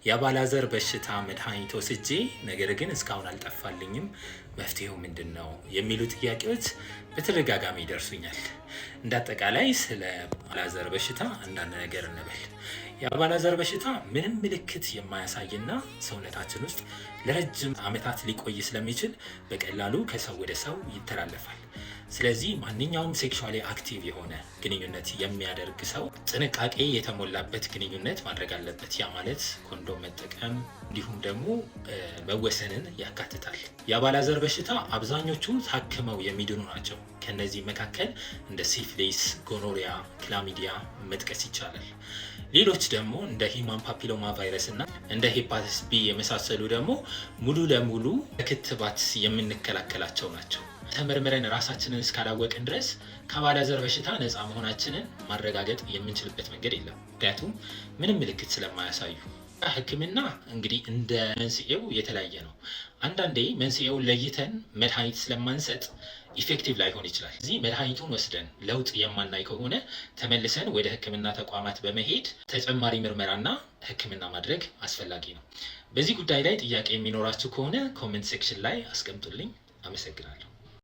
የአባላዘር በሽታ መድኃኒት ወስጄ ነገር ግን እስካሁን አልጠፋልኝም፣ መፍትሄው ምንድን ነው የሚሉ ጥያቄዎች በተደጋጋሚ ይደርሱኛል። እንደ አጠቃላይ ስለ አባላዘር በሽታ አንዳንድ ነገር እንበል። የአባላዘር በሽታ ምንም ምልክት የማያሳይና ሰውነታችን ውስጥ ለረጅም ዓመታት ሊቆይ ስለሚችል በቀላሉ ከሰው ወደ ሰው ይተላለፋል። ስለዚህ ማንኛውም sexually active የሆነ ግንኙነት የሚያደርግ ሰው ጥንቃቄ የተሞላበት ግንኙነት ማድረግ አለበት። ያ ማለት ኮንዶም መጠቀም እንዲሁም ደግሞ መወሰንን ያካትታል። የአባላዘር በሽታ አብዛኞቹ ታክመው የሚድኑ ናቸው። ከነዚህ መካከል እንደ syphilis፣ gonorrhea፣ chlamydia መጥቀስ ይቻላል። ሌሎች ደግሞ እንደ human papilloma virus እና እንደ hepatitis B የመሳሰሉ ደግሞ ሙሉ ለሙሉ በክትባት የምንከላከላቸው ናቸው። ተመርምረን ራሳችንን እስካላወቅን ድረስ ከአባላዘር በሽታ ነፃ መሆናችንን ማረጋገጥ የምንችልበት መንገድ የለም። ምክንያቱም ምንም ምልክት ስለማያሳዩ። ሕክምና እንግዲህ እንደ መንስኤው የተለያየ ነው። አንዳንዴ መንስኤውን ለይተን መድኃኒት ስለማንሰጥ effective ላይሆን ይችላል። እዚህ መድኃኒቱን ወስደን ለውጥ የማናይ ከሆነ ተመልሰን ወደ ሕክምና ተቋማት በመሄድ ተጨማሪ ምርመራና ሕክምና ማድረግ አስፈላጊ ነው። በዚህ ጉዳይ ላይ ጥያቄ የሚኖራችሁ ከሆነ comment section ላይ አስቀምጡልኝ። አመሰግናለሁ።